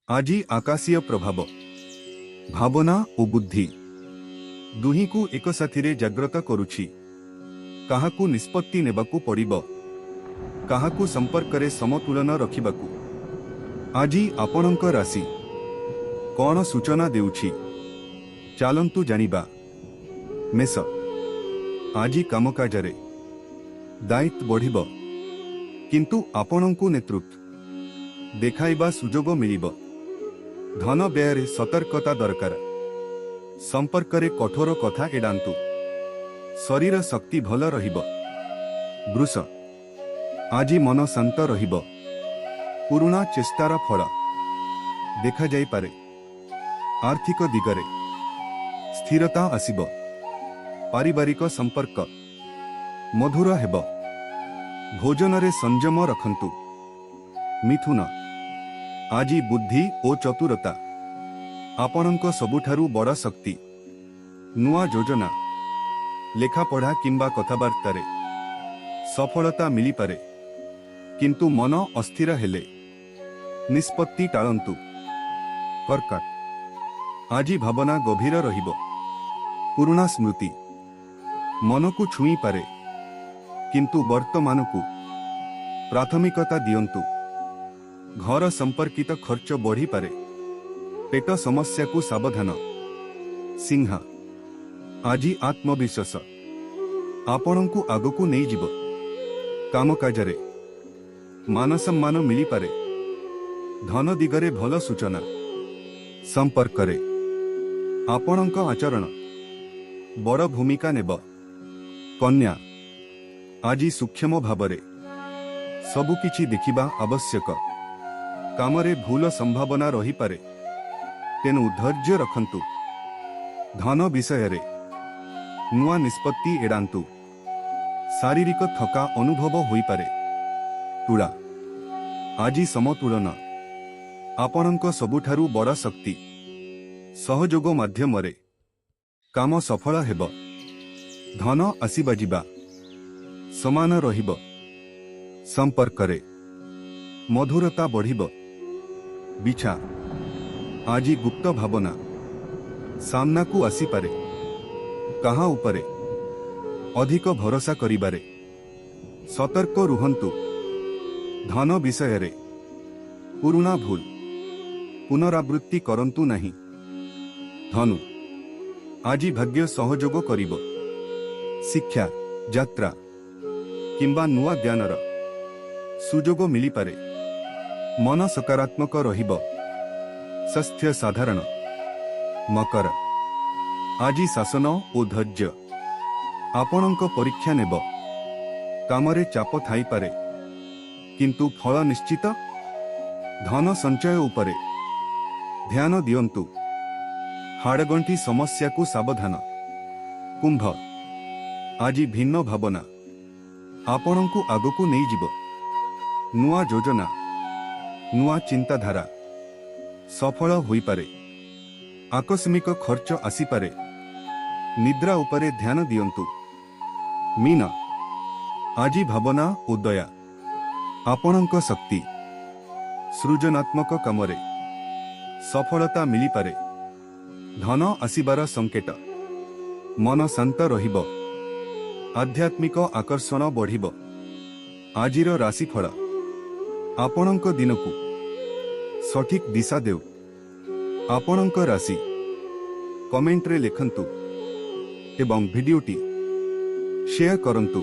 ଆଜି ଆକାଶୀୟ ପ୍ରଭାବ ଭାବନା ଓ ବୁଦ୍ଧି ଦୁହିଁକୁ ଏକସାଥିରେ ଜାଗ୍ରତ କରୁଛି। କାହାକୁ ନିଷ୍ପତ୍ତି ନେବାକୁ ପଡ଼ିବ, କାହାକୁ ସମ୍ପର୍କରେ ସମତୁଲନ ରଖିବାକୁ। ଆଜି ଆପଣଙ୍କ ରାଶି କ'ଣ ସୂଚନା ଦେଉଛି, ଚାଲନ୍ତୁ ଜାଣିବା। ମେଷ, ଆଜି କାମକାଜରେ ଦାୟିତ୍ୱ ବଢ଼ିବ, କିନ୍ତୁ ଆପଣଙ୍କୁ ନେତୃତ୍ୱ ଦେଖାଇବା ସୁଯୋଗ ମିଳିବ। ଧନ ବ୍ୟୟରେ ସତର୍କତା ଦରକାର। ସମ୍ପର୍କରେ କଠୋର କଥା ଏଡ଼ାନ୍ତୁ। ଶରୀର ଶକ୍ତି ଭଲ ରହିବ। ବୃଷ, ଆଜି ମନ ଶାନ୍ତ ରହିବ। ପୁରୁଣା ଚେଷ୍ଟାର ଫଳ ଦେଖାଯାଇପାରେ। ଆର୍ଥିକ ଦିଗରେ ସ୍ଥିରତା ଆସିବ। ପାରିବାରିକ ସମ୍ପର୍କ ମଧୁର ହେବ। ଭୋଜନରେ ସଂଯମ ରଖନ୍ତୁ। ମିଥୁନ, ଆଜି ବୁଦ୍ଧି ଓ ଚତୁରତା ଆପଣଙ୍କ ସବୁଠାରୁ ବଡ଼ ଶକ୍ତି। ନୂଆ ଯୋଜନା, ଲେଖାପଢ଼ା କିମ୍ବା କଥାବାର୍ତ୍ତାରେ ସଫଳତା ମିଳିପାରେ, କିନ୍ତୁ ମନ ଅସ୍ଥିର ହେଲେ ନିଷ୍ପତ୍ତି ଟାଳନ୍ତୁ। କର୍କଟ, ଆଜି ଭାବନା ଗଭୀର ରହିବ। ପୁରୁଣା ସ୍ମୃତି ମନକୁ ଛୁଇଁପାରେ, କିନ୍ତୁ ବର୍ତ୍ତମାନକୁ ପ୍ରାଥମିକତା ଦିଅନ୍ତୁ। ଘର ସମ୍ପର୍କିତ ଖର୍ଚ୍ଚ ବଢ଼ିପାରେ। ପେଟ ସମସ୍ୟାକୁ ସାବଧାନ। ସିଂହ, ଆଜି ଆତ୍ମବିଶ୍ୱାସ ଆପଣଙ୍କୁ ଆଗକୁ ନେଇଯିବ। କାମକାଜରେ ମାନସମ୍ମାନ ମିଳିପାରେ। ଧନ ଦିଗରେ ଭଲ ସୂଚନା। ସମ୍ପର୍କରେ ଆପଣଙ୍କ ଆଚରଣ ବଡ଼ ଭୂମିକା ନେବ। କନ୍ୟା, ଆଜି ସୂକ୍ଷ୍ମ ଭାବରେ ସବୁକିଛି ଦେଖିବା ଆବଶ୍ୟକ। କାମରେ ଭୁଲ ସମ୍ଭାବନା ରହିପାରେ, ତେଣୁ ଧୈର୍ଯ୍ୟ ରଖନ୍ତୁ। ଧନ ବିଷୟରେ ନୂଆ ନିଷ୍ପତ୍ତି ଏଡ଼ାନ୍ତୁ। ଶାରୀରିକ ଥକା ଅନୁଭବ ହୋଇପାରେ। ତୁଳା, ଆଜି ସମତୁଳନ ଆପଣଙ୍କ ସବୁଠାରୁ ବଡ଼ ଶକ୍ତି। ସହଯୋଗ ମାଧ୍ୟମରେ କାମ ସଫଳ ହେବ। ଧନ ଆସିବା ଯିବା ସମାନ ରହିବ। ସମ୍ପର୍କରେ ମଧୁରତା ବଢ଼ିବ। ବିଛା, ଆଜି ଗୁପ୍ତ ଭାବନା ସାମ୍ନାକୁ ଆସିପାରେ। କାହା ଉପରେ ଅଧିକ ଭରସା କରିବାରେ ସତର୍କ ରୁହନ୍ତୁ। ଧନ ବିଷୟରେ ପୁରୁଣା ଭୁଲ ପୁନରାବୃତ୍ତି କରନ୍ତୁ ନାହିଁ। ଧନୁ, ଆଜି ଭାଗ୍ୟ ସହଯୋଗ କରିବ। ଶିକ୍ଷା, ଯାତ୍ରା କିମ୍ବା ନୂଆ ଜ୍ଞାନର ସୁଯୋଗ ମିଳିପାରେ। ମନ ସକାରାତ୍ମକ ରହିବ। ସ୍ୱାସ୍ଥ୍ୟ ସାଧାରଣ। ମକର, ଆଜି ଶାସନ ଓ ଧୈର୍ଯ୍ୟ ଆପଣଙ୍କ ପରୀକ୍ଷା ନେବ। କାମରେ ଚାପ ଥାଇପାରେ, କିନ୍ତୁ ଫଳ ନିଶ୍ଚିତ। ଧନ ସଞ୍ଚୟ ଉପରେ ଧ୍ୟାନ ଦିଅନ୍ତୁ। ହାଡ଼ଗଣ୍ଠି ସମସ୍ୟାକୁ ସାବଧାନ। କୁମ୍ଭ, ଆଜି ଭିନ୍ନ ଭାବନା ଆପଣଙ୍କୁ ଆଗକୁ ନେଇଯିବ। ନୂଆ ଯୋଜନା, ନୂଆ ଚିନ୍ତାଧାରା ସଫଳ ହୋଇପାରେ। ଆକସ୍ମିକ ଖର୍ଚ୍ଚ ଆସିପାରେ। ନିଦ୍ରା ଉପରେ ଧ୍ୟାନ ଦିଅନ୍ତୁ। ମୀନ, ଆଜି ଭାବନା ଓ ଦୟା ଆପଣଙ୍କ ଶକ୍ତି। ସୃଜନାତ୍ମକ କାମରେ ସଫଳତା ମିଳିପାରେ। ଧନ ଆସିବାର ସଂକେତ। ମନ ଶାନ୍ତ ରହିବ। ଆଧ୍ୟାତ୍ମିକ ଆକର୍ଷଣ ବଢ଼ିବ। ଆଜିର ରାଶିଫଳ ଆପଣଙ୍କ ଦିନକୁ ସଠିକ୍ ଦିଶା ଦେଉ। ଆପଣଙ୍କ ରାଶି କମେଣ୍ଟରେ ଲେଖନ୍ତୁ ଏବଂ ଭିଡିଓଟି ସେୟାର କରନ୍ତୁ।